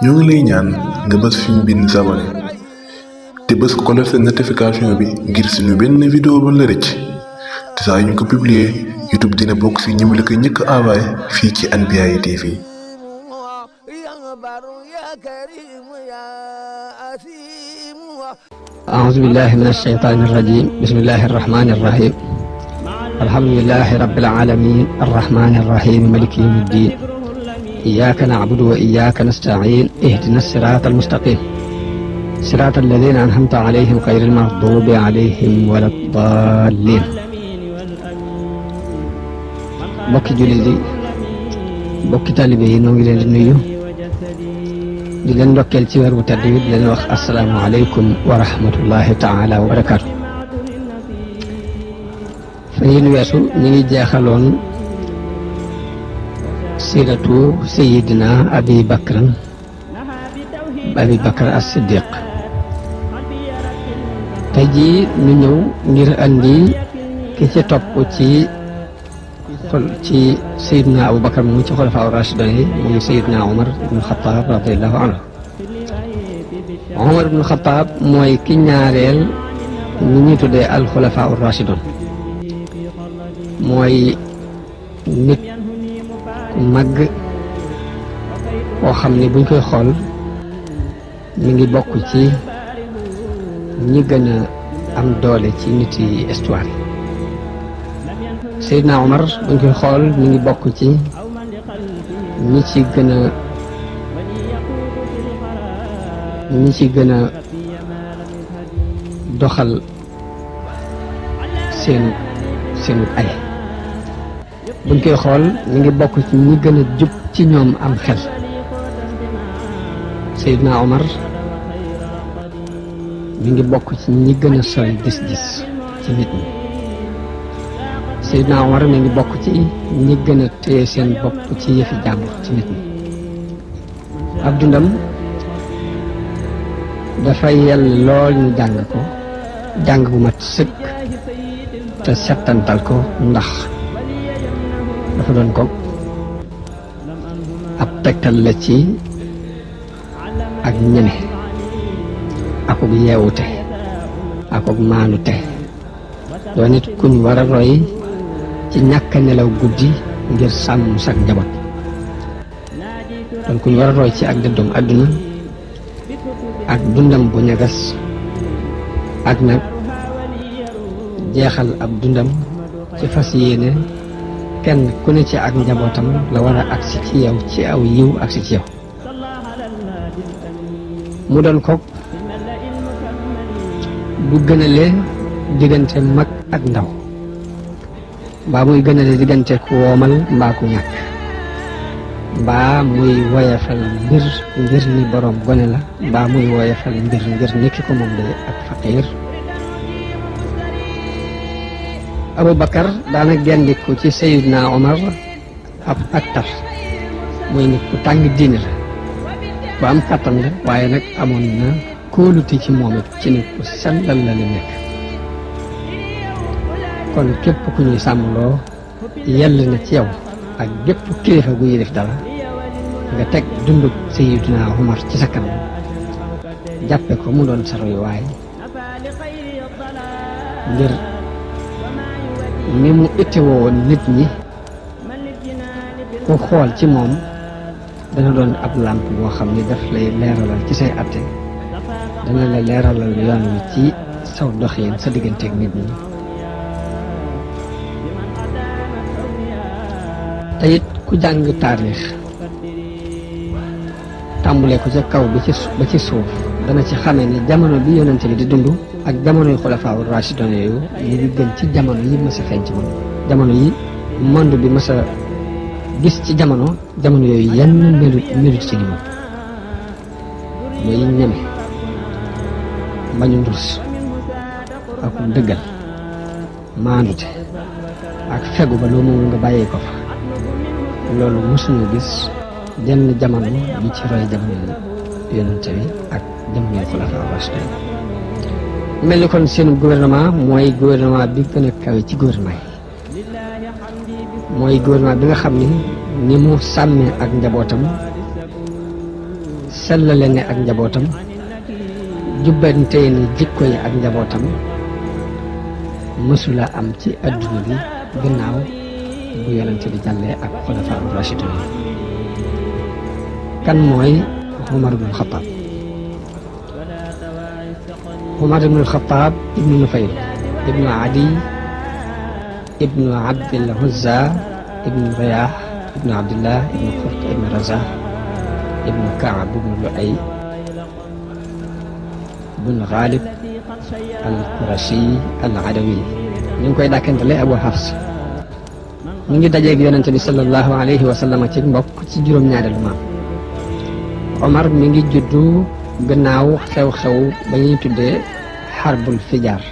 ñoo ngi lay ñaan nga bës fi ñu bind s'abonné te bës cloche de notification bi ngir suñu benn vidéo ba la rëcc te saa yu ñu ko publier YouTube dina bokk si ñi mu la ko njëkk a envoyé fii ci Anbiyahi TV. أعوذ بالله من الشيطان الرجيم بسم الله الرحمن الرحيم الحمد لله رب العالمين الرحمن الرحيم مالك يوم الدين إياك نعبد وإياك نستعين اهدنا الصراط المستقيم صراط الذين أنعمت عليهم غير المغضوب عليهم ولا الضالين bokki jullit yi bokki taalibe yi noo ngi leen di nuyu di leen ndokkeel ci weer wu tedd wi di leen wax asalaamaaleykum wa rahmatullahi taala wa barakaatu. fa yéen weesu ñu ngi jeexaloon siiratu sayidina abi bakr as-siddiq tey jii ñu ñëw ngir andi ki ci topp ci sayidina abu bakar mu ci xulafaa rashidun yi muy sayidina omar ibnu xataab radiallahu anhu. omar ibnu xataab mooy ki ñaareel ñi ñuy tuddee alxulafaa rashidun, mooy nit ku màgg koo xam ni buñ koy xool mi ngi bokk ci ñi gën a am doole ci nit yi histoire yi. Seydina Omar buñ koy xool mi ngi bokk ci ñi ci gën a doxal seen ay. buñ koy xool mi ngi bokk ci ñi gën a jub ci ñoom am xel. Seydina Omar mi ngi bokk ci ñi gën a sori gis-gis ci nit ñi. Seydina Omar mi ngi bokk ci ñi gën a téye seen bopp ci yëfi jàmbur ci nit ñi. ab dundam dafay yell lool ñu jàng bu mat sëkk te settantal ko, ndax dafa doon ko ab tegtal la ci ak ñeme akub yeewute akub maanute. doo nit kuñ war a roy ci ñàkk nelaw guddi ngir sàmm sak njaboot. doon kuñ war a roy ci ak dëddum àdduna ak dundam bu ñagas ak nag jeexal ab dundam ci fas yéene kenn ku ne ci ak njabootam la war a agsi ci yow ci aw yiw agsi ci yow. mu doon ko du gënale diggante mag ak ndaw, mbaa muy gënale diggante ku woomal mbaa ku ñàkk, mbaa muy woyefal mbir ngir ni boroom gone la, mbaa muy woyefal mbir ngir ni ki ko moom de ak faqiir. Abu Bakar daana gendiku ci Seydina Omar ak tar, muy nit ku tàng diine la, bu am kàttan la, waaye nag amoon na kóolute ci moom it ci nit ku sellal la nekk. kon képp ku ñuy sàmmloo yell na ci yow ak gépp kilifa gu yi def dara nga teg dundub Seydina Omar ci sa kanam, jàppe ko mu doon sa royuwaay ngir ni mu ittewoo woon nit ñi. ku xool ci moom dana doon ab làmp boo xam ni daf lay leeralal ci say atte, dana la leeralal yoon wi ci saw doxin sa digganteeg nit ñi. te it ku jàng taarix tàmbulee ko ca kaw ba ci suuf dana ci xamee ni jamono bi yonente bi di dund ak jamono yu xulafaa rashidun yooyu ñu ngi gën ci jamono yi mas a feeñ ci moom. jamono yi monde bi mas a gis ci jamono yooyu yenn melut ci ni moom. mooy ñeme mbañu ndus ak dëggal maandute ak fegu ba loo moom nga bàyyee ko fa. loolu mosuñu gis jenn jamono bi ci roy jamono yonente bi ak jamono xulafaa rashidun. mel ni kon seen gouvernement mooy gouvernement bi gën a kawe ci gouvernement yi, mooy gouvernement bi nga xam ni mu sàmmee ak njabootam sellale ne ak njabootam jubbantee ni jikko yi ak njabootam mësula am ci adduna bi gannaaw bu yonente bi jàllee ak xulafaa rashidun kan mooy Umar ibn Xattaab Umar ibn Xattaab ibnu Nufayl ibnu Adi ibnu Abdil Uzza ibnu Riyaax ibnu Abdillah ibnu Xurt ibnu Razah ibnu Kaab ibnu Luay ibnu Xaalib al-Qurashi al-Adawi ñu ngi koy dàkkantale Abu Hafs mu ngi dajeeg yonente bi sallallahu alayhi wa sallam ci mbokk ci juróom-ñaareelu maam Omar mi ngi juddu gannaaw xew-xew ba ñuy tuddee xarbul fijaar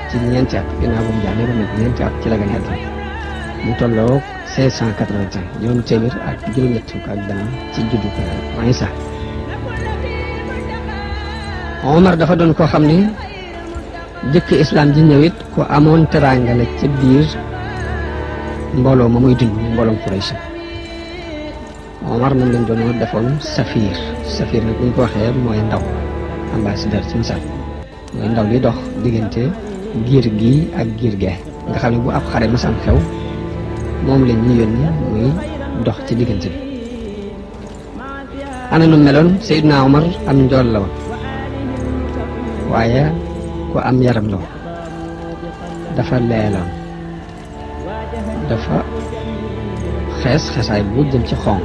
ci ñeenti at gannaaw bu mu jàllee ba nag ñeenti at ci la gane àdduna mu tolloog 581 juróom téeméer ak juróom-ñett fukk ak benn ci juddu ko Isa. Omar dafa doon koo xam ni jëkk islam ji ñëwit ku amoon teraanga la ci biir mbooloo ma muy dund mbooloom Quraysh. Omar moom lañ doon defoon safir nag bu ñu ko waxee mooy ndaw ambassadeur ci misaal mooy ndaw li dox diggante giir gi ak giir gee nga xam ne bu ab xare masam xew moom lañ ñu yónni muy dox ci diggante bi. ana nu meloon Seydina Omar am njool la woon waaye ku am yaram la woon dafa leeloon dafa xeesaay bu jëm ci xonq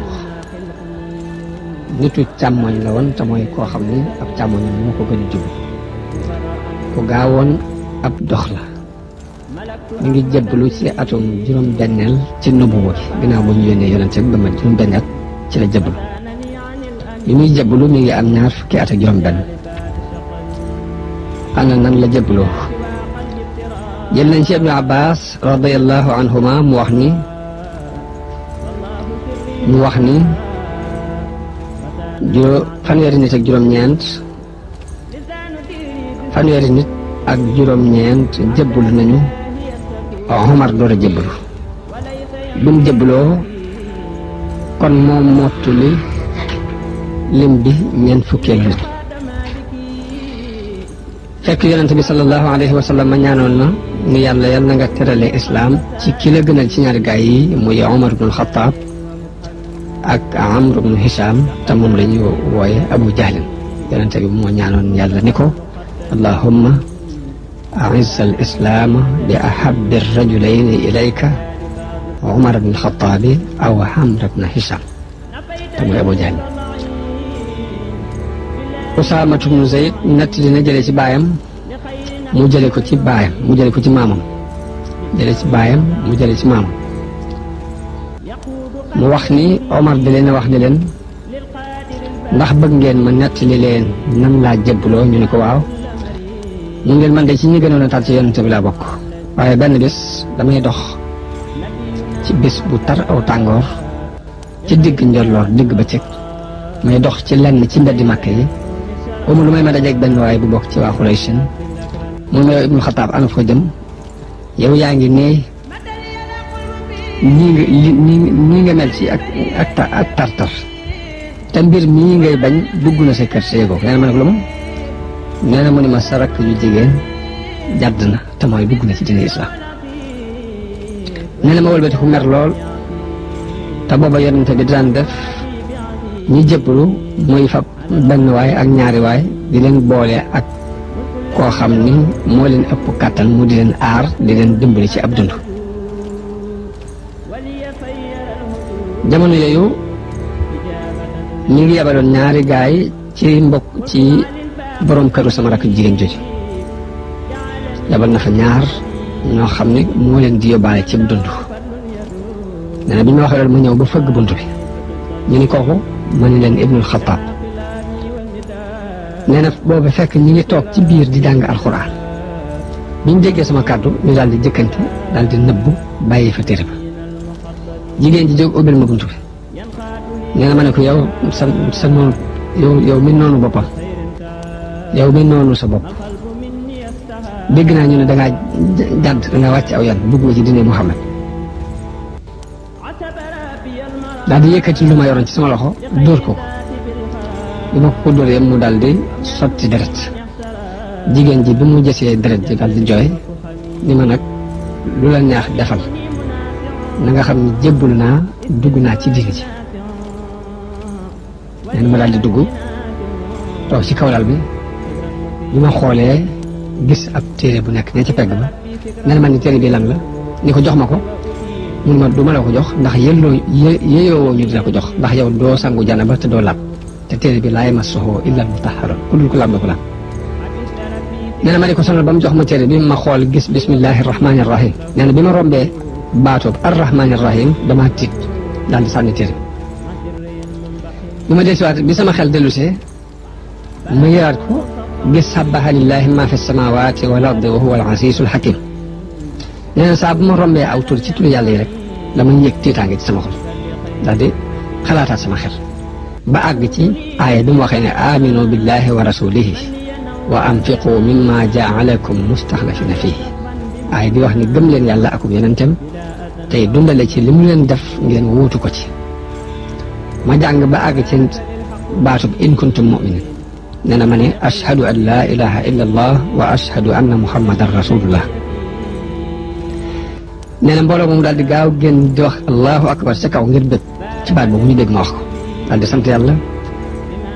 nitu càmmoñ la woon te mooy koo xam ni ab càmmoñ moo ko gën a jub ku gaawoon ab dox la mi ngi jébbalu ci atum juróom-benneel ci nubuwa gi ginnaaw bu ñu yónnee yonente bi ba ma juróom-benn at ci la jébbalu bi muy jébbalu mi ngi am 2 fukki at ak juróom-benn. ana nan la jébbaloo jël nañ ci Ibnu Abbas radiyallahu anhuma mu wax ni fanweeri nit ak juróom-ñeent jébbalu nañu Omar door a jébbalu bi mu jébbaloo kon moom mottuli lim bi ñeent fukkeel nit fekk yonente bi sallallahu alayhi wa sallam ma ñaanoon na ni yàlla yal na nga terale islaam ci ki la gënal ci ñaari gaay yi muy Omar ibn Xattaab ak Amr ibn Hisham te moom la ñu wooye Abu Jahlin yonente bi moo ñaanoon yàlla ni ko allahumma a'izz al-islaama bi ahabbi ar-rajulayni ilayka Omar ibn Xattaab aw Amr ibn Hisham te mooy Abu Jahlin. Usaama ibn Zayd nett dina jële ci baayam mu jële ko ci baayam mu jële ko ci maamam jële ci baayam mu jële ci maamam mu wax ni Omar di leen wax ni leen ndax bëgg ngeen ma nettali leen nan laa jébbaloo ñu ne ko waaw mu ngeen man de ci ñi gënoon a tar ci yonente bi laa bokk waaye benn bis damay dox ci bis bu tar aw tàngoor ci digg njolloor digg bëccëg may dox ci lenn ci mbeddi Makka yi boobu lu may ma dajeeg benn waaye bu bokk ci waa Quraysh mu ne Ibnu Xattaab ana foo jëm yow yaa ngi ne nii nga mel ci ak tartar te mbir mii ngay bañ dugg na sa kër sa yëgoo nee na ma ne ko lu mu nee na mu ne ma sa rakk yu jigéen jàdd na te mooy dugg na ci diine islam nee na ma wëlbati ku mer lool te booba yonente bi daan def ñi jébbalu muy fab benn waay ak ñaari waay di leen boole ak koo xam ni moo leen ëpp kàttan mu di leen aar di leen dimbali ci ab dund. jamono yooyu ñu ngi yabaloon ñaari gaay ci mbokk ci borom këru sama rakk jigéen jooju yabal na fa ñaar ñoo xam ne moo leen di yóbbaale ci dund. nee na bi ñu waxee loolu ma ñëw ba fëgg bunt bi ñu ni kooku ma ni leen Ibnul Xattaab nee na boobu fekk ñi ngi toog ci biir di jàng alxuraan bi ñu déggee sama kàddu ñu daal di jëkkante daal di nëbbu bàyyi fa téere ba jigéen ji jóg ubbil ma bunt bi nee na ma ne ko yow sa noonu yow mi noonu boppam yow mi noonu sa bopp dégg naa ñu ne dangaa jàdd dangaa wàcc aw yan dugg ci diine Muhammad daal di yëkkati lu ma yoroon ci sama loxo dóor ko bi ma ko dóoree mu daal di sotti deret. jigéen ji bi mu jësee deret ji daal di jooy ni ma nag lu la neex defal na nga xam ne jébbul naa dugg naa ci diine ji. nee na ma daal di dugg toog ci kaw lal bi ma xoolee gis ab téere bu nekk ne ci pegg ba nee na man ni téere bi lan la ni ko jox ma ko mun ma du ma la ko jox ndax yeyoo ñu di la ko jox ndax yow doo sangu janaba te doo laab te téere bi laa yamassuhu illa al-mutahharun ku dul ko laab na ko laab. nee na ma di ko sonal ba mu jox ma téere bi ma xool gis bismillahi rahmaani rahim. nee na bi ma rombee baatoob arrahmaani rahim damaa tiit daal di sànni téere bi ma dellusiwaat bi sama xel dellusee ma yëraat ko gis sabbaha lillahi ma fi samawati wal ardi wa huwa al azizul hakim. nee na saa bu ma rombee aw tur ci turu yàlla yi rek dama yëg tiitaange ci sama xol daal di xalaataat sama xel ba àgg ci aaya bi mu waxee ne aminu billahi wa rasulihi wa anfiqu mimma jaalakum mustaxlafina fihi. aaya bi wax ni gëm leen yàlla akub yonentam tey dundale ci li mu leen def ngeen wuutu ko ci. ma jàng ba àgg ci baatub in kuntum muminin. nee na ma ne ashhadu an laa ilaha illa allah wa ashhadu anna muhammadan rasulullah. nee na mbooloo moom daal di gaaw génn di wax allahu akbar ca kaw ngir bëgg ci baat boobu ñu dégg ma wax ko daal di sant yàlla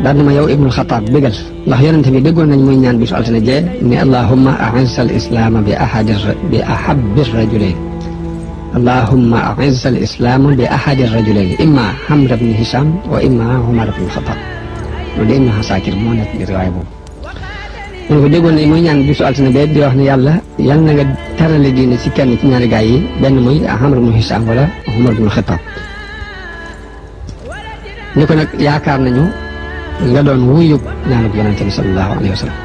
daal na ma yow ibnul xataab bégal ndax yonente bi déggoon nañ muy ñaan bisu altine jee ni allahumma a'izz al islaama bi ahabbi rajulayn allahumma a'izz al islaama bi ahadi rajulayn imma Amr ibn Hisham wa imma Umar ibn Xataab. loolu Ibnu Asakir moo nekk di riwaay boobu. mu ne ko déggoon nañ muy ñaan bisu altine bee di wax ne yàlla yal na nga terale diine ci kenn ci ñaari gaay yi benn muy Amr ibn Hisham wala Umar ibn Xataab. ñu ko nag yaakaar nañu nga doon wuyu ñaanub yonente bi sallallahu alayhi wa sallam.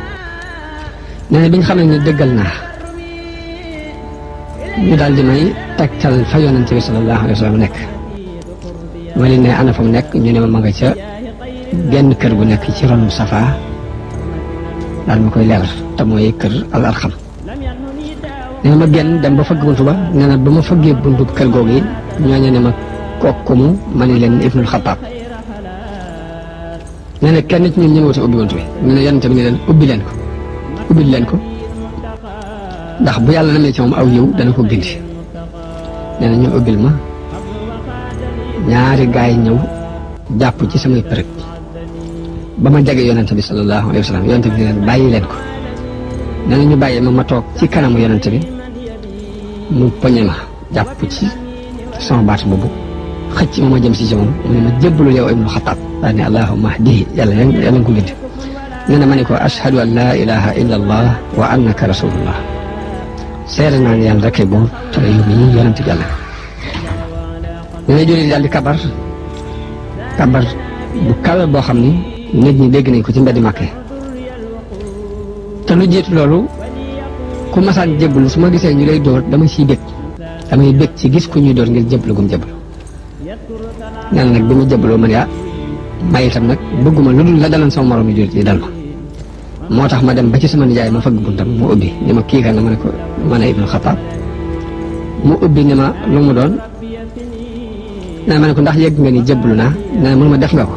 nee na bi ñu xamee ne dëggal naa ñu daal di may tegtal fa yonente bi sallallahu alayhi wa sallam nekk. ma leen ne ana fa mu nekk ñu ne ma nga ca genn kër gu nekk ci ron Safa daal ma koy leeral te mooy kër al arxam. nee na ma génn dem ba fëgg buntu ba nee na ba ma fëggee buntu kër googu yi ñooñu ne ma kooku mu ma ne leen Ibnul Xataab. nee na kenn ci ñun ñëwatu ubbi buntu bi nee na yonente bi ne leen ubbil leen ko ndax bu yàlla namee ci moom aw yiw dana ko gindi. nee na ñu ubbil ma ñaari gaay ñëw jàpp ci samay përëg ba ma jege yonente bi sallallahu alayhi wa sallam yonente bi ne leen bàyyi leen ko. nee na ñu bàyyi ma toog ci kanamu yonente bi mu poñe ma jàpp ci sama baat boobu xëcc ma jëm si ci moom mu ne ma jébbalu yow Ibnu Xataab daal ne allahumma hdihi yàlla nga ko gindi. nee na ma ne ko ashhadu an laa ilaha illa allah wa annaka rasulullah. seere naa ne yàlla rek ay buur te yow mii yonente bi yàlla. nee na jullit daal di kabar bu kawe boo xam ni nit ñi dégg nañ ko ci mbeddi Màkka. te lu jiitu loolu ku masaan jébbalu su ma gisee ñu lay dóor dama ciy damay bég ci gis ku ñuy dóor ngir jébbalu gum jébbalu. nee na nag bi ma jébbaloo man yaa may itam nag bëgguma lu dul la daloon sama morom yi jullit yi dal ma. moo tax ma dem ba ci sama nijaay ma fëgg buntam mu ubbi ni ma kii kan la ma ne ko ma ne Ibnu Xataab. mu ubbi ni ma lu mu doon. nee na ma ne ko ndax yëg nga ni jébbalu naa nee na mënu ma def nga ko.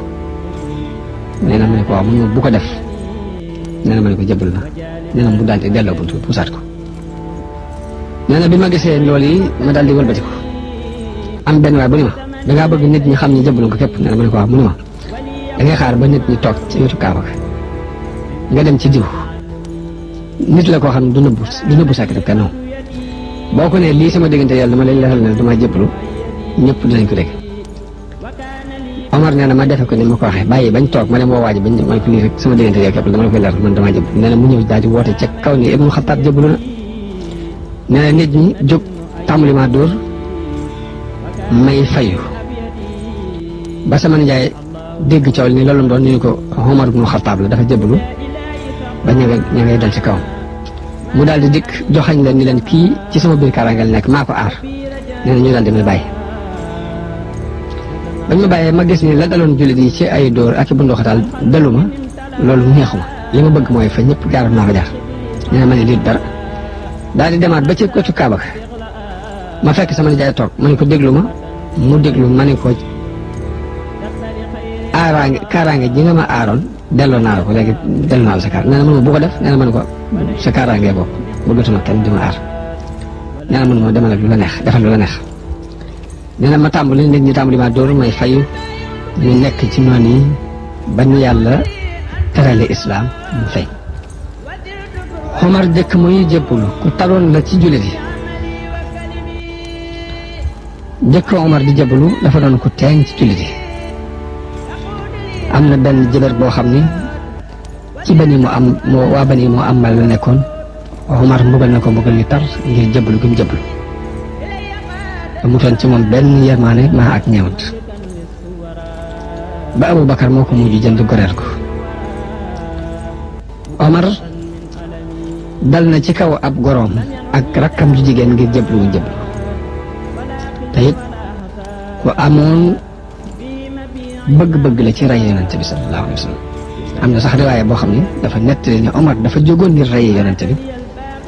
nee na ma ne ko waaw mënu ma bu ko def. nee na ma ne ko jébbalu naa nee na mu daal di delloo buntu pusaat ko. nee na bi ma gisee loolu yi ma daal di wëlbati ko am benn waay bu ni ma dangaa bëgg nit ñi xam ñi jébbalu ko képp nee na ma ne ko waaw mu ni ma dangay xaar ba nit ñi toog ci wetu Kaaba nga dem ci diw nit la koo xam ne du nëbbu secret kenn boo ko ne lii sama diggante yàlla dama lay leeral ne dama jébbalu ñëpp dinañ ko dégg. Omar nee na ma defe ko ni ma ko waxee bàyyi bañ toog ma dem woo waaji bañ ma ko lii rek sama diggante yow képp dama la koy leeral man dama jébbalu nee na mu ñëw daal di woote ca kaw ni Ibnu Xataab jébbalu na. nee na nit ñi jóg tàmbali ma dóor may fayu ba sama nijaay dégg coow ni loolu doon ñu ne ko Omar ibnu Xataab la dafa jébbalu ba ña ngay dal ci kawam mu daal di dikk joxañ leen ni leen kii ci sama biir kaaraangal nekk maa ko aar. nee na ñu daal di may bàyyi bañ ma bàyyee ma gis ni la daloon jullit yi ci ay dóor ak i bunduxataal dalu ma loolu neexuma li ma bëgg mooy fa ñëpp jaaroon naa fa jaar. nee na ma ne lii dara daal di demaat ba ci wetu Kaaba ma fekk sama nijaay toog ma ne ko déglu ma mu déglu ma ne ko kaaraange ji nga ma aaroon delloo naa la ko léegi delloo naa la sa kaar nee na man ma bu ko def nee na man ko sa kaaraange bopp bëggatuma kenn di ma aar nee na man moo demal ak lu la neex defal lu la neex nee na ma tàmbali nit ñi tàmbali ma dóor may fayu ñu nekk ci noonu yi ba ñu yàlla terale islaam mu fay Omar jëkk muy jébbalu ku taroon la ci jullit yi jëkk Omar di jébbalu dafa doon ku teeng ci jullit yi am na benn jëbër boo xam ni ci waa bani mu amal la nekkoon Omar mbugal na ko mbugal yu tar ngir jébbalu gi mu jébbalu amutoon ci moom benn yermaane maa ak ñeewant ba Abubakar moo ko mujj jënd goreel ko Omar dal na ci kaw ab goroom ak rakkam ju jigéen ngir jébbalu wuñ jébbalu te it ku amoon bëgg-bëgg la ci rey yonente bi sallallahu alayhi wa sallam am na sax riwaaye boo xam ne dafa nettali ne Omar dafa jógoon ngir rey yonente bi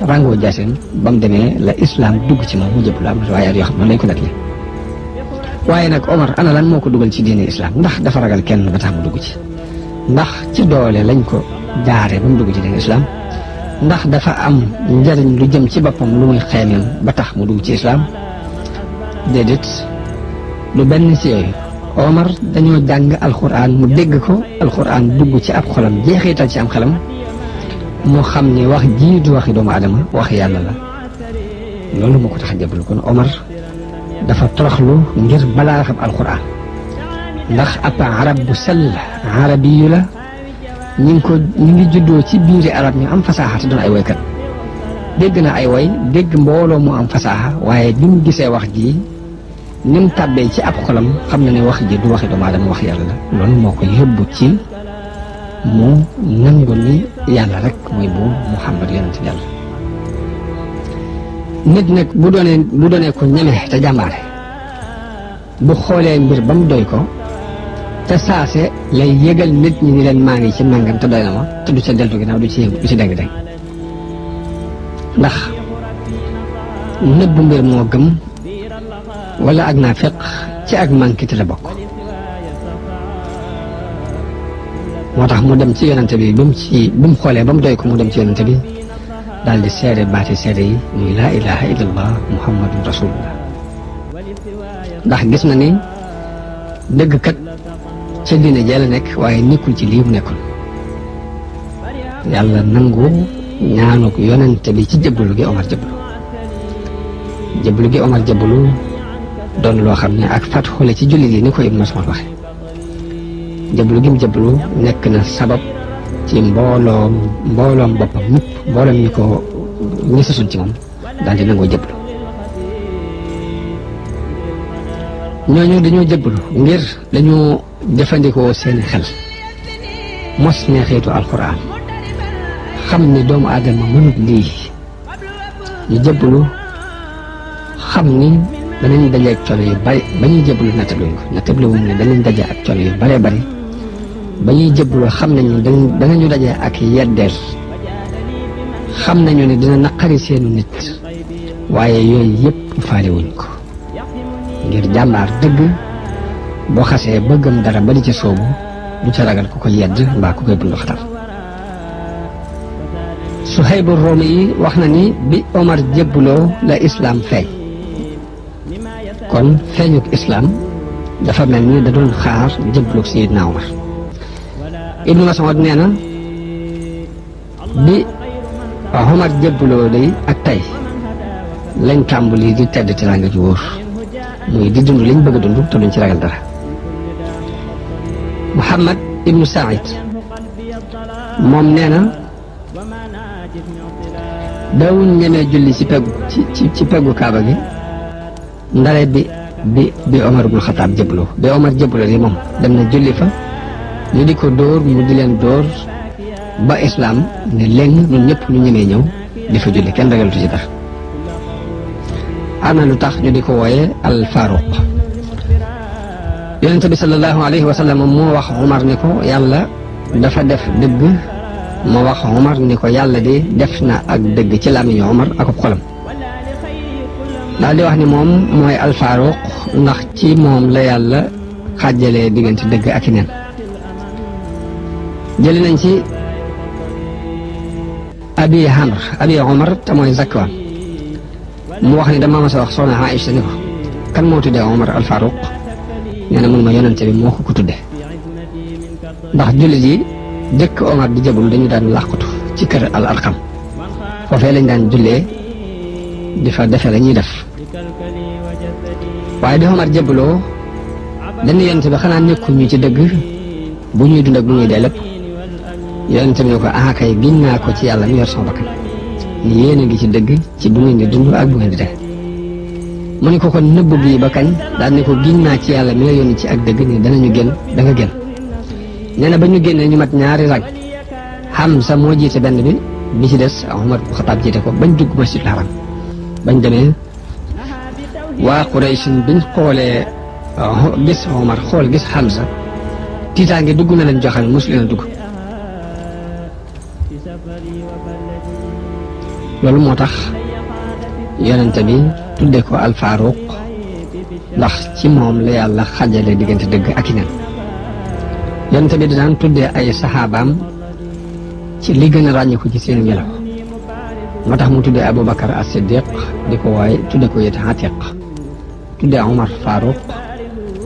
ràngoo jaasin ba mu demee la islam dugg ci moom mu jébbalu am na riwaayaat yoo xam ne lañ ko nettali waaye nag Omar ana lan moo ko dugal ci diine islam ndax dafa ragal kenn ba tax mu dugg ci ndax ci doole lañ ko jaare ba mu dugg ci diine islam ndax dafa am njariñ lu jëm ci boppam lu muy xeemeem ba tax mu dugg ci islam déedéet lu benn ci yooyu Omar dañoo jàng alxuraan mu dégg ko alxuraan dugg ci ab xolam jeexital ci am xelam moo xam ne wax jii du waxi doomu adama wax yàlla la loolu moo ko tax a jébbalu kon Omar dafa toroxlu ngir balaa xam alxuraan ndax ab arab bu sell arabiyu la ñu ngi juddoo ci biiri arab ñu am fasaaxa te doon ay woykat dégg na ay woy dégg mbooloo mu am fasaaxa waaye bi mu gisee wax ji ni mu tàbbee ci ab xolam xam na ne wax ji du waxi doomu aadama wax yàlla la loolu moo ko yóbbu ci mu nangu ni yàlla rek mooy bu Muhammad yonent yàlla nit nag bu doonee ko ñeme te jàmbaare bu xoolee mbir ba mu doy ko te saase lay yëgal nit ñi ni leen maa ngi ci nangam te doy na ma te du ca deltu ginnaaw du ci dégg-dégg ndax nëbbu mbir moo gëm wala ak naa feq ci ak mànkite la bokk moo tax mu dem ci yonante bi bi mu xoolee ba mu doy ko mu dem ci yonante bi daal di seede baati seede yi muy laa ilaha illallah muhammadun rasulullah ndax gis na ni dëgg kat ca diine jee la nekk waaye nekkul ci lii mu nekkoon yàlla nangu ñaanuk yonante bi ci jëbbalu gi Omar jëbbalu gi Omar jëbbalu doon loo xam ne ak fat xole ci jullit yi ni ko Ibn Mas'ud waxe jëbbalu gi mu jëbbalu nekk na sabab ci mbooloom boppam ñëpp mbooloom ñi sasun ci moom daal di nangoo jëbbalu ñooñu dañoo jëbbalu ngir dañoo jëfandikoo seeni xel mos neexiitu alxuraan xam ni doomu aadama mënut lii ñu jëbbalu xam ni danañ daje ak coono yu bari ba ñuy jëbbalu nattabluwuñ ne danañ daje ak coono yu baree bari ba ñuy jëbbalu xam nañu danañu daje ak yeddeel xam nañu ne dina naqari seenu nit waaye yooyu yëpp faale wuñ ko ngir jàmbaar dëgg boo xasee ba gëm dara ba di ca soobu du ca ragal ku ko yedd mbaa ku koy bundu xatal Suhaybu Roomi yi wax na ni bi Omar jébbaloo la islaam feeñ kon feeñuk islaam dafa mel ni da doon xaar jébbaluk Sayyidina Omar Ibnu Mas'ud nee na bi Omar jébbaloo day ak tey lañ tàmbali di tedd teraanga ju wóor muy di dund liñ bëgg a dund te duñ ci ragal dara Muhammad ibnu Saïd moom nee na daawuñ ñemee julli ci peggu kaaba gi ndare bi Omar ibnu Xataab jëbbaloo bi Omar jëbbaloo di moom dem na julli fa ñu di ko dóor mu di leen dóor ba islaam ne léegi ñun ñëpp ñu ñemee ñëw di fa julli kenn ragalatu ci dara am na lu tax ñu di ko wooye al Faaruq yonente bi sallallahu alayhi wa sallam moo wax Omar ni ko yàlla dafa def dëgg moo wax Omar ni ko yàlla di def na ak dëgg ci làmmiñu Omar ak xolam daal di wax ni moom mooy al Faaruq ndax ci moom la yàlla xàjjalee diggante dëgg ak i nen jëli nañ ci abi Omar te mooy Zakwaan mu wax ni dama mas a wax soxna Aïcha ni ko kan moo tuddee Omar al Faruq nee na mun ma yonente bi moo ko tudde ndax jullit yi jëkk Omar di jëbul dañu daan làqatu ci kër al Arqam foofee lañ daan jullee di fa defe la ñuy def waaye bi Omar jëbbaloo dañu yonente bi xanaa nekkul ñu ci dëgg bu ñuy dund ak bu ñuy dee lépp yonente bi ne ko kay giñ naa ko ci yàlla mi yor sama bakkan ni yéen a ngi ci dëgg ci bu ngeen di dund ak bu ngeen di dee mu ne ko kon nëbb bii ba kañ daal ne ko giñ naa ci yàlla mi la yónni ci ak dëgg ni danañu génn da nga génn nee na ba ñu génnee ñu mat ñaari rag Hamza moo jiite benn bi ci des Umar bu Xataab jiite ko bañ dugg masjidul haram bañ demee waa Quraysh biñ xoolee gis Umar xool gis Hamza tiitaange dugg na leen joxal mosu leen a dugg loolu moo tax yonente bi tudde ko al Faruq ndax ci moom la yàlla xajale diggante dëgg ak i nen yonente bi dinaan tuddee ay saxaabaam ci li gën a ràññiku ci seen melo moo tax mu tuddee Aboubacar as-Siddiq di ko waaye tudde ko it Atiq tuddee Omar Faruq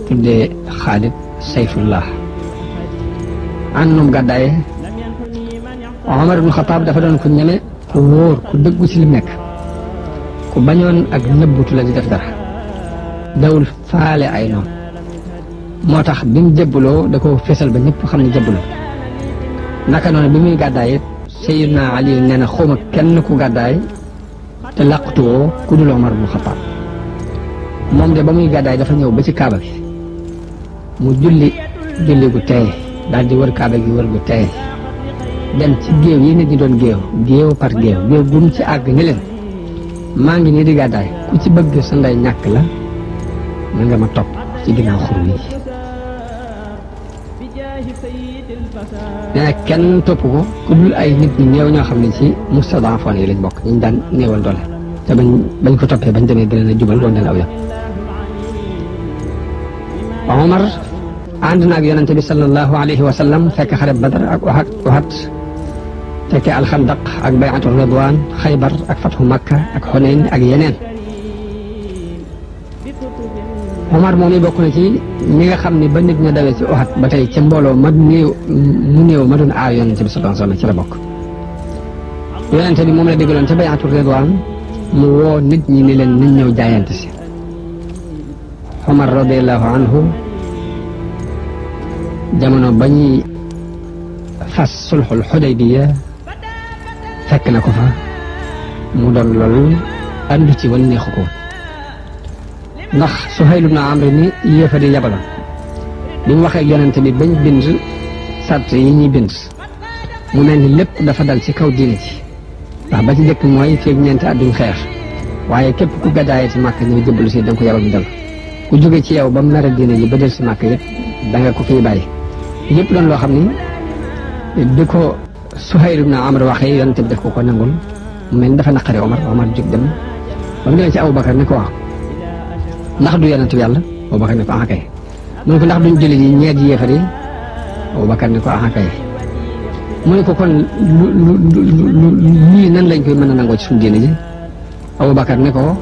tuddee Xaalid Sayfullah àndum gàddaaye Omar ibn Xataab dafa doon ku ñeme ku wóor ku dëggu ci li nekk ku bañoon ak nëbbutu la di def dara dawul faale ay noonu moo tax bi mu jëbbaloo da ko fésal ba ñëpp xam ne jëbbaloo naka noonu bi muy gàddaay it Sayyidina Ali nee na xawma kenn ku gàddaay te làqtuwoo ku dul Omar ibn Xataab moom de ba muy gàddaay dafa ñëw ba ci kaaba gi mu julli gu teey daal di wër kaaba gi wër gu teey dem ci géew yi nit ñi doon géew par géew gum ci àgg ni leen maa ngi nii di gàddaay ku ci bëgg sa ndey ñàkk la na nga ma topp ci ginnaaw xur wi nee na kenn topp ko ku dul ay nit ñi néew ñoo xam ne ci mustadaafoon yi lañ bokk ñu daan néewal doole te bañ ko toppee bañ demee gën a jubal doon leen aw yoon Omar ànd na ak yonente bi sallallahu alayhi wa sallam fekk xare Badar ak Uhud fekke alxandaq ak bayatu ridwaan xaybar ak fatxu makka ak xunayn ak yeneen Omar moom i bokk na ci ñi nga xam ne ba nit ña dawee ci Uhud ba tey ca mbooloo mu néew ma doon aar yonente bi sallallahu alayhi wa sallam ci la bokk yonente bi moom la déggaloon ca bayatu ridwaan mu woo nit ñi ni leen nañ ñëw jaayante si Omar radiallahu anhu jamono ba ñuy fas sulxul xudaybiya fekk na ko fa mu doon loolu àndu ci wala neexu ko ndax Suhayl ibn Amr ni yéefari yabaloon bi mu waxee ak yonente bi bañ bind sart yi ñuy bind mu mel ni lépp dafa dal ci kaw diine ji ndax ba ci jëkk mooy feeg ñeenti at duñ xeex waaye képp ku gàddaayee ci màkk ñëw jëbbalu si da nga ko yabal mu dal ku jóge ci yow ba mu nar a diine ji ba del si màkk yëpp da nga ko fiy bàyyi yëpp doon loo xam ni di ko Suhayl ibn Amr waxee yonente bi def ko nangul mu mel ni dafa naqari Omar jóg dem ba mu demee ci Aboubacar ne ko wax ndax du yonente bi yàlla Aboubacar ne ko kay mu ne ko ndax duñ jullit yi ñeet yéefar yi Aboubacar ne ko kay mu ne ko kon lii nan lañ koy mën a nangoo ci suñu diine ji Aboubacar ne ko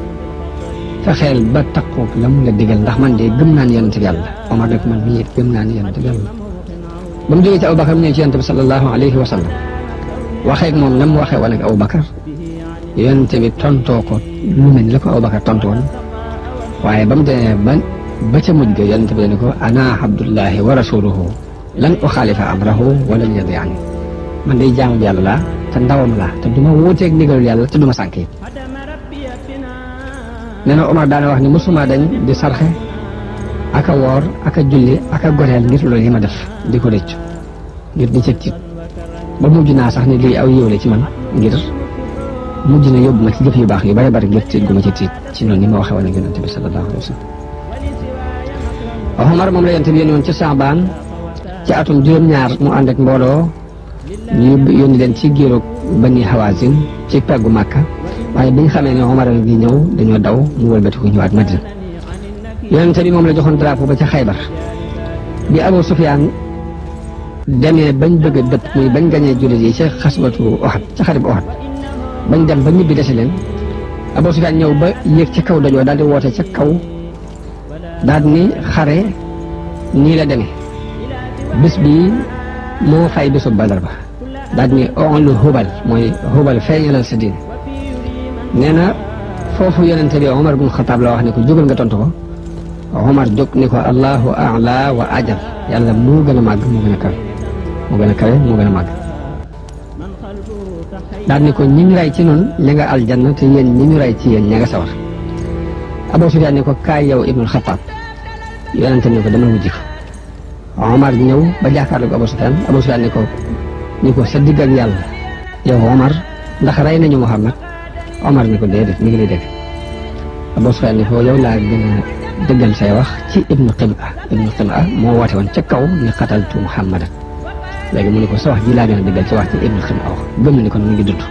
fexeel ba takkoog la mu la digal ndax man de gëm naa ni yonente bi yàlla Omar ne ko man mii gëm naa ni yonente bi yàlla ba mu jógee ci Aboubacar mu ñëw ci yonente bi sallallahu alayhi wa sallam waxee ak moom la mu waxee woon ak Aboubacar yonente bi tontoo ko lu mel ni la ko Aboubacar tontu woon waaye ba mu demee ba ca mujj ga yonente bi ne ko ana abdullahi wa rasuluhu lan uxaalifa amrahu wala yadiani man day jaamu bi yàlla laa te ndawam laa te du ma wuuteeg ndigalul yàlla te du ma sànk nee na Omar daana wax ni mosuma dañ di sarxe ak a woor ak a julli ak a goreel ngir loolu yi ma def di ko rëccu ngir di ca tiit ba mujj naa sax ni lii aw yiw la ci man ngir mujj na yóbbu ma ci jëf yu baax yu bari bari ngir tiit gu ma ci tiit ci noonu ni ma waxee woon ak yonente bi sallallahu alayhi wa sallam Omar moom la yonente bi yónni woon ci Saabaan ci atum juróom-ñaar mu ànd ak mbooloo ñu yónni leen ci giiru Bani Hawazin ci peggu Màkka waaye bi ñu xamee ne Omar gi ñëw dañoo daw mu wëlbatiku ñëwaat Madina yonente bi moom la joxoon drapeau ba ca Xaybar bi Abu Sufyaan demee bañ bëgg a dëpp muy bañ gañee jullit yi ca xaswatu Uhud ca xare bu Uhud bañ dem ba ñibbi dese leen Abu Sufyaan ñëw ba yéeg ci kaw dajoo daal di woote ca kaw daal ni xare nii la demee bés bii moo fay bésu Badar ba daal ni onlu Hubal mooy Hubal feeñalal sa diine nee na foofu yonente bi Omar bun Xataab la wax ne ko jógal nga tontu ko Omar jóg ni ko allahu a'la wa ajal yàlla moo gën a màgg moo gën a kawe moo gën a kawe moo gën a màgg daal ni ko ñi ñu ray ci noonu ña nga aljanna te yéen ñi ñu ray ci yéen ña nga sawar Abu Sufyaan ni ko kaay yow Ibnul Xataab yonente ni ko dama wujji ko Omar ñëw ba jàkkaarloo ko Abu Sufyaan ni ko sa digg ak yàlla yow Omar ndax rey nañu Muhammad Omar ni ko déedéet mi ngi lay dégg Abu Sufyaan ni ko yow laa gën a dëggal say wax ci Ibnu Qima moo woote woon ca kaw ni xataltu Muhammadan léegi mu ne ko sa wax ji laa gën a dëggal ci wax ci Ibnu Qima wax gëm na ni kon mu ngi dund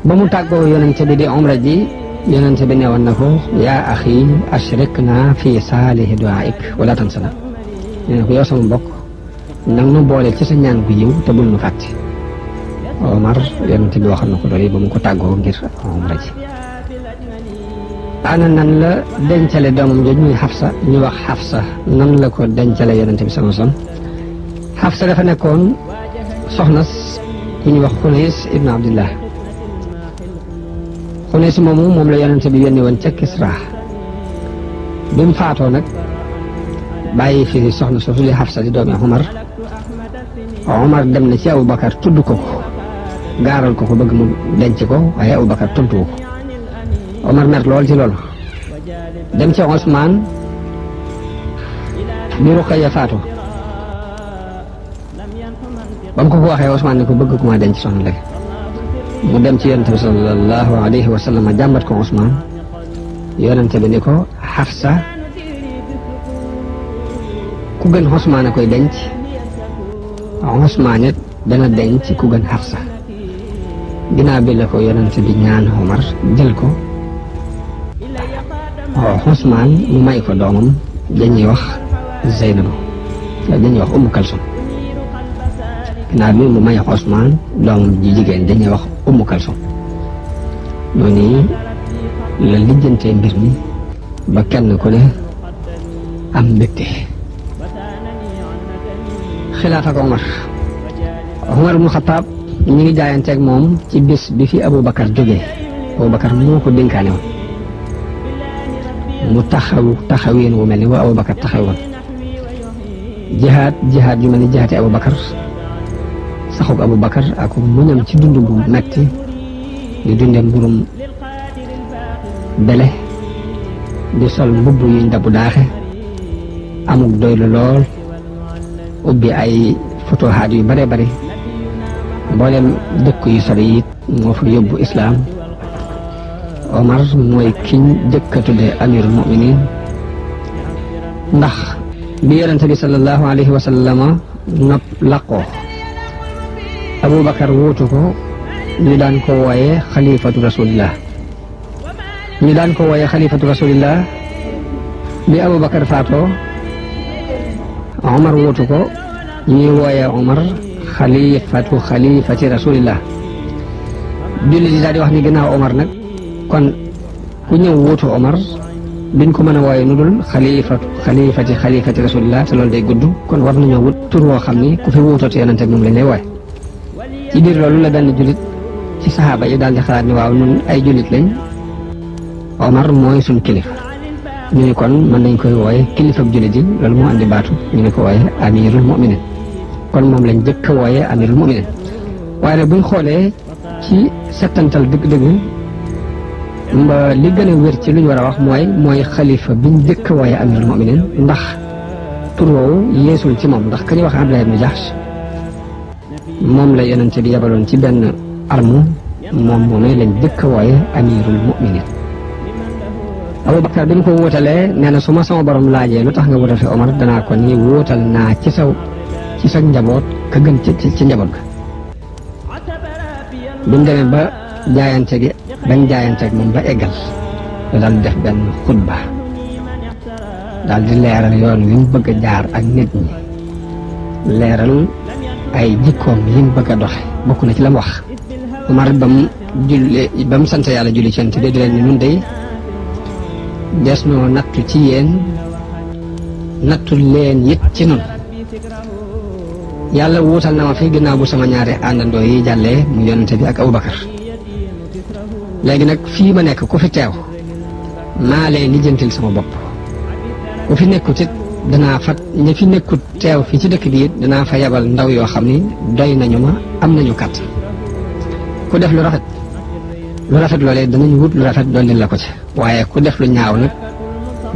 ba mu tàggoo yonente bi di umra ji yonente bi newoon na ko yaa axi ashrikna fi saalihi duaik wala tansana nee na ko yow sama mbokk nag nu boole ci sa ñaan gu yiw te bul nu fàtte Omar yonente bi waxal na ko loolu ba mu ko tàggoo ngir umra ji ana nan la dencale doomam jooju muy Xafsa ñu wax Xafsa nan la ko dencale yonente bi sama son Xafsa dafa nekkoon soxna ku ñuy wax Xunays ibn Abdillah Xunays moomu moom la yonente bi yónni woon ca Kisra bi mu faatoo nag bàyyi fi soxna soosu li Xafsa di doomi Omar dem na ci Abubakar tudd ko gaaral ko bëgg mu denc ko waaye Abubakar tontuwu ko Omar mer lool ci loolu dem ci Ousmane bi Ruqayya faatu ba mu ko waxee Ousmane ni ko bëgg ku ma denc soxna léegi mu dem ci yonente bi sallallahu alayhi wa sallam jàmbat ko Ousmane yonente bi ni ko Xafsa ku gën Ousmane a koy denc Ousmane it dana denc ku gën Xafsa ginnaaw bi la ko yonente bi ñaan Omar jël ko Ousmane mu may ko doomam dañuy wax Zeynabu dañuy wax Ummu Kalsum ginnaaw bi mu may Ousmane doomam ji jigéen dañuy wax Ummu Kalsum noonu la lijjantee mbir mi ba kenn ku ne am mbégte xilaafa ko Omar ibn Xataab ñu ngi jaayanteeg moom ci bés bi fi Aboubacar jógee Aboubacar moo ko dénkaane woon mu taxaween wu mel ni wa Aboubacar taxawoon jihaad yu mel ni jihaati Aboubacar saxug Aboubacar ak muñam ci dund bu metti di dunde mburum bele di sol mbubb yuñ dabu daaxe amuk doylu lool ubbi ay futuhaat yu bare bare mboolem dëkk yu sori it moo fa yóbbu islaam Omar mooy kiñ jëkk a tudde amirul muminin ndax bi yonente bi sallallahu alayhi wa sallama nopp laqoo Aboubacar wuutu ko ñu daan ko wooye xalifatu rasulillah bi Aboubacar faatoo Omar wuutu ko ñuy wooye Omar xalifati rasulillah jullit yi daal di wax ni ginnaaw Omar nag kon ku ñëw wuutu Omar duñ ko mën a wooye nu dul xalifati rasulillah te loolu day gudd kon war nañoo wut tur woo xam ni ku fi wuutooti yonente moom lañ lay wooye ci biir loolu la benn jullit ci saxaaba yi daal di xalaat ni waaw nun ay jullit lañ Omar mooy suñ kilifa ñu ne kon mën nañ koy wooye kilifa ak jullit yi loolu moo andi baatu ñu ne ko wooye amirul muminin kon moom lañ jëkk a wooye amirul muminin waaye nag buñ xoolee ci settantal dëgg-dëgg mba li gën a wér ci lu ñu war a wax mooy xalifa biñ jëkk a wooye amirul muminin ndax tur woowu yeesul ci moom ndax ka ñuy wax Abdullah ibn Jahsh moom la yonente bi yabaloon ci benn armu moom moomee lañ jëkk a wooye amirul muminin Aboubacar bi mu ko wóotalee nee na su ma sama borom laajee lu tax nga wóotal fi Omar danaa ko ni wóotal naa ci sa njaboot ka gën ci njaboot ga bi mu demee ba bañ jaayanteeg moom ba eggal da daal di def benn xutba daal di leeral yoon wi mu bëgg a jaar ak nit ñi leeral ay jikkoom yi mu bëgg a doxe bokk na ci la mu wax Omar ba mu sant yàlla julli ci yonent bi di leen ni nun day des noo nattu ci yéen nattu leen it ci nun yàlla wuutal na ma fi ginnaaw bu sama ñaari àndandoo yi jàllee mu yonent bi ak Abubakar léegi nag fii ma nekk ku fi teew maa lay lijjantil sama bopp ku fi nekkut it danaa fa ñi fi nekkut teew fi ci dëkk bi it danaa fa yabal ndaw yoo xam ni doy nañu ma am nañu kat ku def lu rafet loolee danañ wut lu rafet dolli la ko ci waaye ku def lu ñaaw nag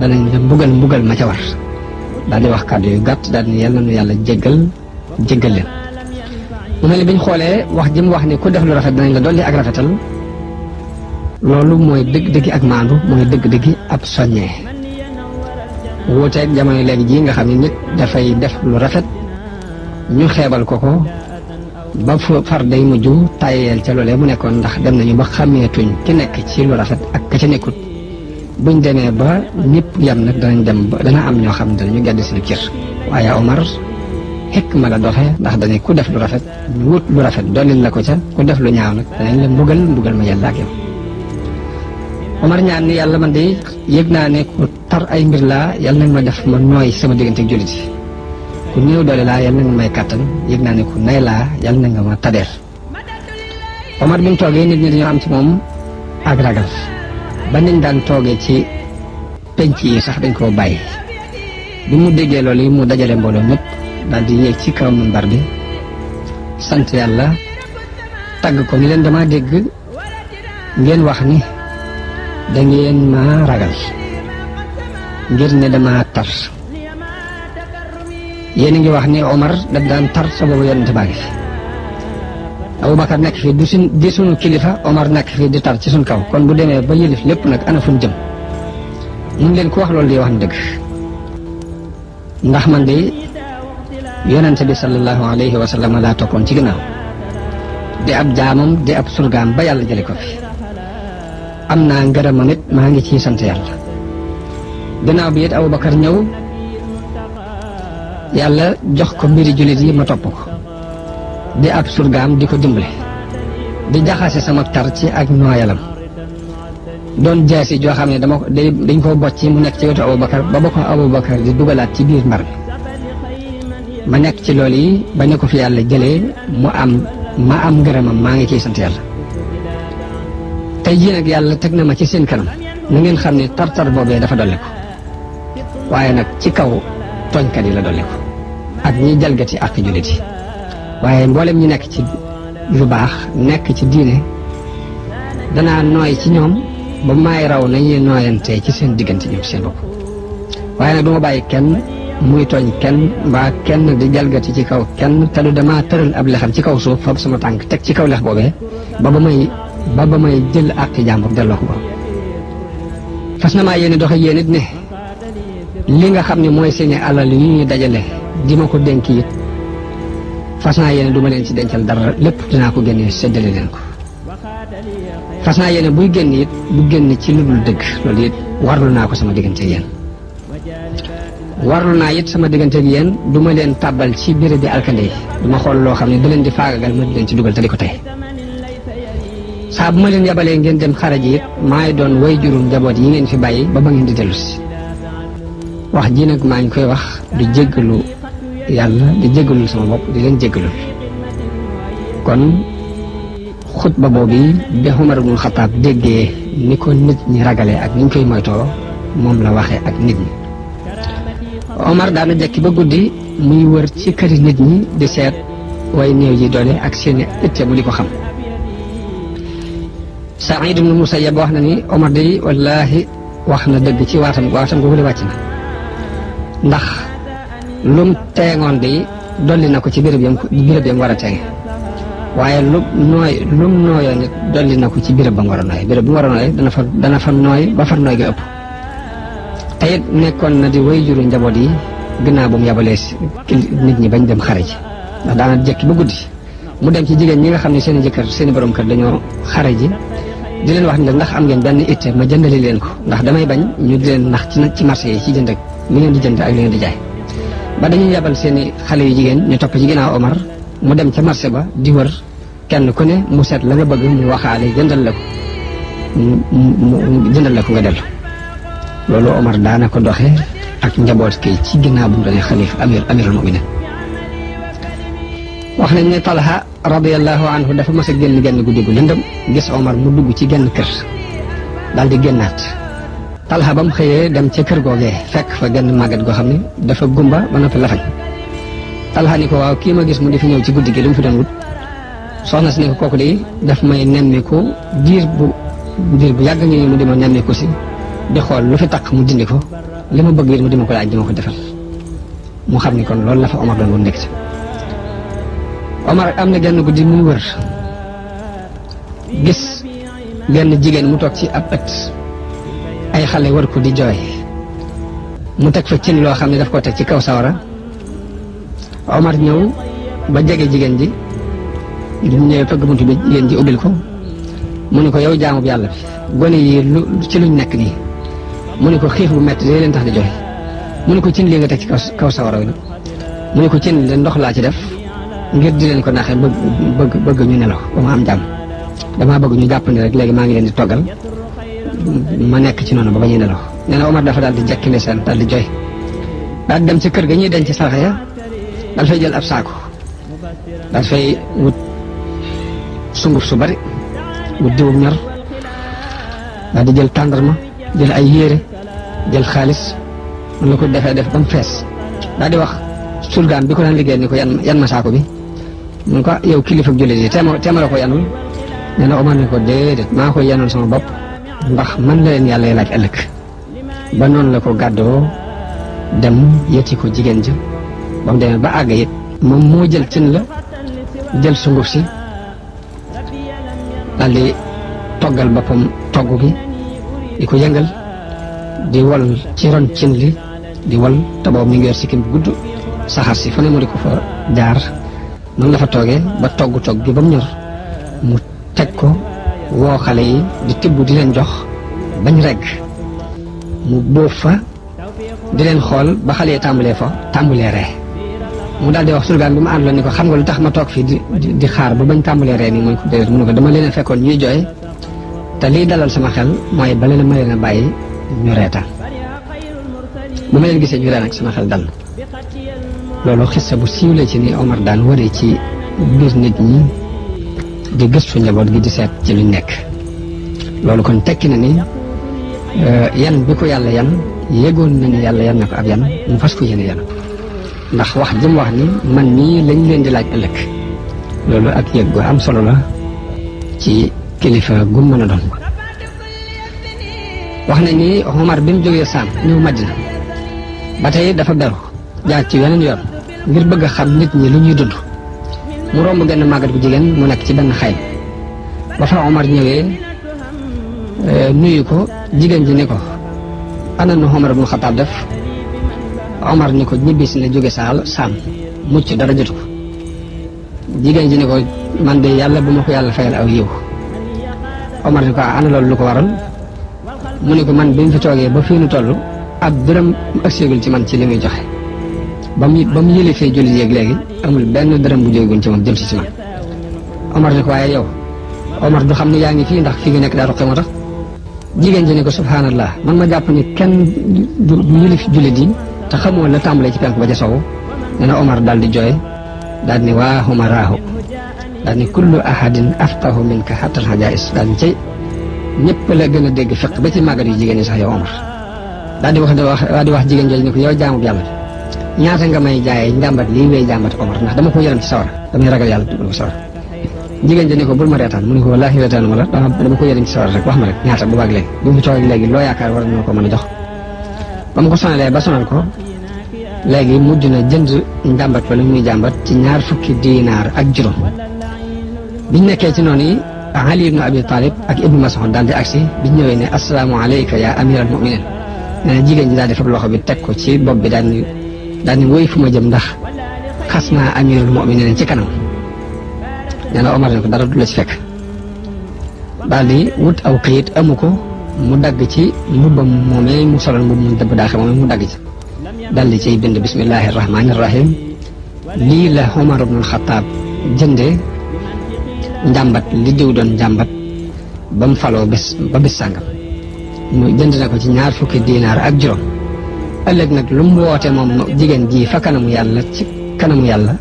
danañ la mbugal ma ca war daal di wax kàddu yu gàtt daal ni yàlla nu yàlla jéggal leen mu mel ni biñ xoolee wax ji mu wax ni ku def lu rafet danañ la dolli ak rafetal loolu mooy dëgg-dëggi ak maandu mooy dëgg-dëggi ab soññee wuuteeg jamono léegi ji nga xam ne nit dafay def lu rafet ñu xeebal ko ba far day mujj tàyyeel ca loolee mu nekkoon ndax dem nañu ba xàmmeetuñ ki nekk ci lu rafet ak ka ca nekkut buñ demee ba ñëpp yam nag dana am ñoo xam ne danañu gedd seen cër waaye Omar xikma la doxe ndax dañuy ku def lu rafet ñu wut lu rafet dollil la ko ca ku def lu ñaaw nag danañ la mbugal ma yàlla ak yow Omar ñaan ni yàlla man de yëg naa ne ku tar ay mbir laa yàlla nag ma def ma nooy sama diggante ak jullit yi ku néew doole laa yàlla na nga may kàttan yëg naa ne ku nay laa yàlla na nga ma tadeel Omar bi mu toogee nit ñi dañoo am ci moom ak ragal ba niñ daan toogee ci penc yi sax dañ koo bàyyi bi mu déggee loolu yi mu dajale mbooloo ñëpp daal di yéeg ci kaw minbar bi sant yàlla tagg ko ni leen dama dégg ngeen wax ni da ngeen ma ragal ngir ne dama tar yéen a ngi wax ni Omar daf daan tar sa boobu yonent baa ngi fi Abubakar nekk fi di sunu kilifa Omar nekk fi di tar ci suñ kaw kon bu demee ba yëlif lépp nag ana fuñ jëm mun leen ku wax loolu di wax na dëgg ndax man de yonent bi sallallahu alayhi wa sallam laa toppoon ci ginnaaw di ab jaamam di ab surgaam ba yàlla jële ko fi am naa ngërëmam it maa ngi ciy sant yàlla gannaaw bi it Abubakar ñëw yàlla jox ko mbiri jullit yi ma topp ko di ab surgaam di ko dimbale di jaxase sama tar ci ak nooyalam doon jaasi joo xam ne dañ koo bocci mu nekk ci wetu Abubakar ba ko Abubakar di dugalaat ci biir mbar mi ma nekk ci loolu yi ba ne ko fi yàlla jëlee ma am ngërëmam maa ngi ciy sant yàlla tey jii nag yàlla teg na ma ci seen kanam na ngeen xam ne tar-tar boobee dafa dolli ko waaye nag ci kaw tooñkat yi la dolli ko ak ñi jalgati ak jullit yi waaye mboolem ñi nekk ci lu baax nekk ci diine danaa nooy ci ñoom ba may raw nañuy nooyantee ci seen diggante ñoom seen bopp waaye nag du ma bàyyi kenn muy tooñ kenn mbaa kenn di jalgati ci kaw kenn te du dama tëral ab lexam ci kaw suuf fab sama tànk teg ci kaw lex boobee ba may jël ak ci jàmbur delloo ko ba fas na maa yéene doxe yéen it ne li nga xam ne mooy seeni alal yi ñuy dajale di ma ko dénk it fas naa yéene du ma leen ci dencal dara lépp dinaa ko génne séddale leen ko fas naa yéene buy génn it bu génn ci lu dul dëgg loolu it warlu naa ko sama diggante ak yéen warlu naa it sama diggante ak yéen du ma leen tàbbal ci béréb bi alkande yi du ma xool loo xam ne da leen di faagagal ma di leen ci dugal te di ko tey saa bu ma leen yabalee ngeen dem xare ji it maay doon way jurum njaboot yi ngeen fi bàyyi ba ngeen di dellu si wax ji nag maa ngi koy wax di jéggalu yàlla di jéggalul sama bopp di leen jéggalul kon xutba boobu bi Umar ibn Xattaab déggee ni ko nit ñi ragalee ak ni ñu koy moytoo moom la waxee ak nit ñi Omar daana jekki ba guddi muy wër ci këri nit ñi di seet way néew ji doole ak seeni itte bu di ko xam Saïd ibn Musayyab wax na ni Omar day wallaahi wax na dëgg ci waatam googu wàcc na ndax lum teengoon day dolli na ko ci béréb yam war a teenge waaye lum nooyoon it dolli na ko ci béréb ba mu war a nooy béréb bu mu war a nooy dana fa nooy ba far nooy ga ëpp te it nekkoon na di way juru njaboot yi gannaaw ba mu yabalee nit ñi bañ dem xare ji ndax daana jekki ba guddi mu dem ci jigéen ñi nga xam ne seen i jëkkër seen i borom kër dañoo xare ji di leen wax ne ndax am ngeen benn itte ma jëndali leen ko ndax damay bañ ñu di leen nax ci marché yi ci jënd ak li ngeen di jënd ak li ngeen di jaay ba dañuy yabal seeni xale yu jigéen ñu topp ci ginnaaw Omar mu dem ca marché ba di wër kenn ku ne mu seet la nga bëgg mu waxaale jëndal la ko mu jëndal la ko nga dellu. loolu Omar daana ko doxe ak njaboot kay ci ginnaaw bu mu doonee xalifa amirul mu'minin. wax nañ ne Talha radiyallahu anhu dafa mas a genn guddi gu lëndëm gis Omar mu dugg ci genn kër daal di génnaat. Talha ba mu xëyee dem ca kër googee fekk fa genn màggat goo xam ne dafa gumba ba noppi lafañ. Talha ni ko waaw kii ma gis mu di fi ñëw ci guddi gi lu mu fi doon wut. soxna si ne ko kooku de daf may nemmiku diir bu yàgg ngi mu di ma nemmiku si di xool lu fi taq mu dindi ko li ma bëgg it mu di ma ko laaj di ma ko defal. mu xam ni kon loolu la fa Omar doon wut nekk ci. Omar am na genn guddi muy wër gis genn jigéen mu toog ci ab ëtt ay xale wër ko di jooy mu teg fa cin loo xam ne daf ko teg ci kaw sawara. Omar ñëw ba jege jigéen ji bi mu ñëwee fëgg buntu bi jigéen ji ubbil ko mu ne ko yow jaamu bi yàlla bi gone yi lu ci luñ nekk nii mu ne ko xiif bu metti day leen tax di jooy. mu ne ko cin lii nga teg ci kaw sawara wi mu ne ko cin li ndox laa ci def ngir di leen ko naaxee bëgg ñu nelaw ba ma am jàmm damaa bëgg ñu jàpp ni rek léegi maa ngi leen di toggal ma nekk ci noonu ba ba ñuy nelaw. nee na Omar dafa daal di jekki ndeysaan daal di jooy daal dem ci kër ga ñuy denc sarax ya daal fay jël ab saako daal fay wut sunguf su bari wut diwum ñor daal di jël tàndarma jël ay yére jël xaalis mun la ko defee def ba mu fees daal di wax surgaam bi ko daan liggéey ni ko yan ma saako bi mun ko yow kilifa jullit yi teema la ko yanul. nee na Omar ne ko déedéet maa koy yanul sama bopp ndax man la leen yàlla laaj ëllëg. ba noonu la ko gàddoo dem yëti ko jigéen ja ba mu demee ba àgg it moom moo jël cin la jël sunguf si daal di toggal boppam togg gi di ko yëngal di wol ci ron cin li di wol te boobu mi ngi yor sikkim bu gudd saxaar si fu ne mu di ko fa jaar noonu la fa toogee ba togg gi ba mu ñor mu teg ko woo xale yi di tibb di leen jox bañ regg mu bóof fa di leen xool ba xale yi tàmbalee ree mu daal di wax surgaan bi mu ànd la ni ko xam nga lu tax ma toog fii di xaar ba bañ tàmbalee ree nii mu ne ko déedéet mu ne ko dama leen a fekkoon ñuy jooy te lii dalal sama xel mooy ba leen ma leen a bàyyi ñu reetaan bu ma leen gisee ñu ree nag sama xel dal na. loolu xissa bu siiw la ci ni Omar daan waree ci biir nit ñi di gëstu njaboot gi di seet ci luñ nekk. loolu kon tekki na ni yan bi ko yàlla yan yégoon na ni yàlla yan na ko ab yan mu fas ko yéene yan ndax wax jëm wax ni man nii lañ leen di laaj ëllëg loolu ak yëg gu am solo la ci kilifa gu mën a doon. wax nañ ni Omar bi mu jógee Saam ñëw Madina ba tey dafa beru jaar ci weneen yoon ngir bëgg a xam nit ñi lu ñuy dund mu romb genn màggat bu jigéen mu nekk ci benn xayma ba fa Omar ñëwee nuyu ko jigéen ji ni ko ana nu Omar ibn Xattaab def. Omar ni ko ñibbisi na jóge Saam mucc dara jotu ko. jigéen ji ni ko man de yàlla bu ma ko yàlla fayal aw yiw. Omar ni ko ana loolu lu ko waral mu ne ko man bi mu fi toogee ba fii nu toll ab dërëm agseegul ci man ci li muy joxe ba mu yëlifee jullit yeeg léegi amul benn dërëm bu jógegun ci moom jëm si man. Omar ni ko waaye yow Omar du xam ne yaa ngi fii ndax fii nga nekk daa roqe moo tax. jigéen ji ni ko subhanallah man ma jàpp ni kenn du yëlif jullit yi te xamoo la tàmbalee ci penk ba ca sowu. nee na Omar daal di jooy daal ni waa umaraahu daal ni kullu ahadin aftahu minka hatta al-hajaa'is daal ni cay ñëpp la gën a dégg fiq ba ci màggat yu jigéen ñi sax yow Omar. daal di wax jigéen jooju ni ko yow jaamu yàlla ñaata nga may jaayee njàmbat lii ngay jàmbat Omar ndax dama ko yërëm ci sawara damay ragal yàlla dugal ko sawara. jigéen ji ni ko bul ma reetaan mu ne ko wallaahi reetaan ma la dama ko yërëm ci sawara rek wax ma rek ñaata bu baag léegi bu mu toog léegi loo yaakaar war na ko mën a jox. ba mu ko sonalee ba sonal ko léegi mujj na jënd njàmbat wala muy jàmbat ci 20 diinaar ak juróom. biñ nekkee ci noonu yi Ali ibn Abi Talib ak Ibnu Mas'ud daal di agsi biñ ñëwee ne assalaamu alayka ya amiral mu'minin. nee na jigéen ji daal di fab loxo bi teg ko ci bopp bi daal ni woy fu ma jëm ndax xas naa amirul mu'minin ci kanam. nee na Omar ne ko dara du la ci fekk daal di wut aw këyit amu ko mu dagg ci mbubbam moomee mu solal mbubb mu dëbb daaxe moomee mu dagg ci dal di ciy bind bismillahi rahmaani rahim lii la Omar ibnul Xataab jënde njàmbat li diw doon njàmbat ba mu faloo ba bis sàngam mu jënd na ko ci 20 diinaar ak juróom. ëllëg nag lu mu woote moom jigéen ji fa kanamu yàlla ci kanamu yàlla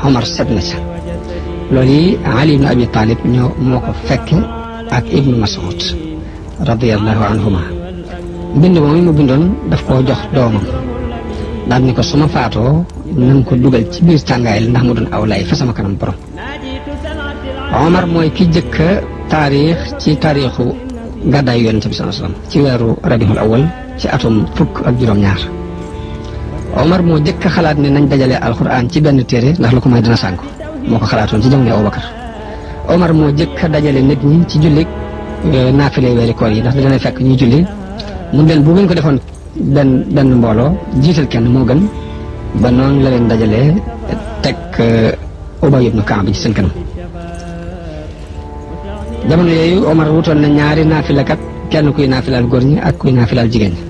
Omar set na ca. loolu yi Ali ibn Abi Talib moo ko fekke ak Ibnu Mas'ud radiyallahu anhuma. mbind moom mu bindoon daf koo jox doomam daal ni ko su ma faatoo na nga ko dugal ci biir tàngaay la ndax mu doon aw lay fa sama kanam borom. Omar mooy ki jëkk taarix ci taarixu gàddaayu Yonent bi sallallahu alayhi wasallam ci weeru rabiul awal ci atum 12. Omar moo jëkk xalaat ne nañ dajale alquran ci benn téere ndax lu ko may dina sànku moo ko xalaatoon ci jamono Abubakar. Omar moo jëkk dajale nit ñi ci julli naafile weeri koor yi ndax dina fekk ñuy julli mu leen bu ngeen ko defoon benn mbooloo jiital kenn moo gën ba noonu la leen dajalee teg Ubay ibn Kaab bi ci seen kanam. jamono yooyu Omar wutoon na ñaari naafilakat kenn kuy naafilaal góor ñi ak kuy naafilaal jigéen ñi.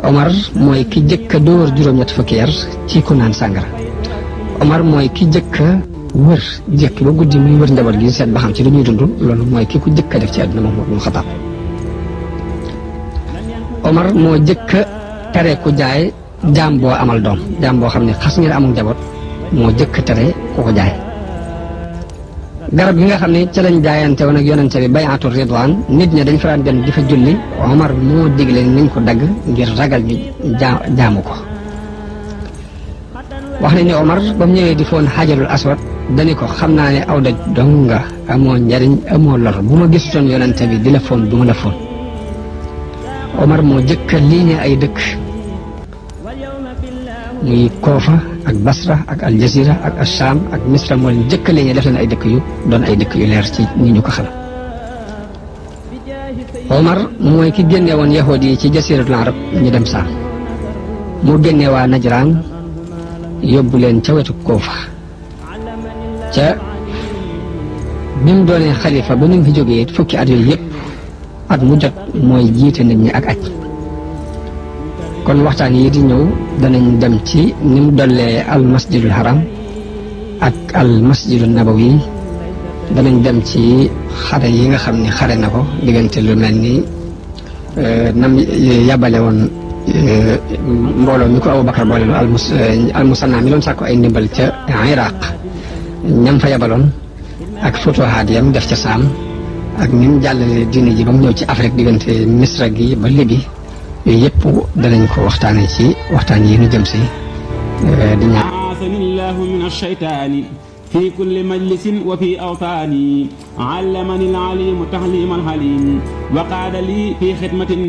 Omar mooy ki jëkk a dóor juróom-ñett fukki yar ci ku naan sàngara. Omar mooy ki jëkk a wër jëkk ba guddi muy wër njaboot gi seet ba xam ci lu ñuy dund loolu mooy ki ku jëkk a def ci àdduna moom mu Xataab. Omar moo jëkk a tere ku jaay jaam boo amal doom jaam boo xam ne xas ngeen amul njaboot moo jëkk a tere ku ko jaay. garab gi nga xam ne ca lañ jaayante woon ak yonente bi bay'atu ridwaan nit ñi dañ faraan dem di fa julli Omar moo digle nañ ko dagg ngir ragal ñu jaamu ko. wax nañ ne Omar ba mu ñëwee di foon xajarul aswad dani ko xam naa ne aw daj dong nga amoo njariñ amoo lor bu ma gisutoon yonente bi di la foon du ma la foon. Omar moo jëkk a liiñe ay dëkk muy Koofa ak Basra ak Aljazira ak Asham ak Misra moo leen jëkk a liiñe def leen ay dëkk yu doon ay dëkk yu leer ci ni ñu ko xam. Omar mooy ki génne woon yahudi yi ci jasiratul arab ñu dem Saam moo génne waa Najraan yóbbu leen ca wetu Koofa ca bi mu doonee xalifa ba ni mu fi jógee fukki at yooyu yëpp at mu jot mooy jiite nit ñi ak aj. kon waxtaan yi di ñëw danañ dem ci ni mu dollee al masjidul haram ak al masjidul nabawi danañ dem ci xare yi nga xam ne xare na ko diggante lu mel ni nam yabale woon mbooloo mi ko Abubakar boole lu al musanna mi doon sàkku ay ndimbal ca Iraq ñam fa yabaloon ak futuhaat yam def ca Saam ak ni mu jàllale diine ji ba mu ñëw ci Afrique diggante Misra gi ba Libi yooyu yëpp danañ ko waxtaanee ci waxtaan yi ñu jëm si di ñaan. a'aasanillahu min ash-shaytaani fi kulli majlisin wa fi awtaani allamani al-aliimu ta'liima al-haliim wa qaada lii fi xidmatin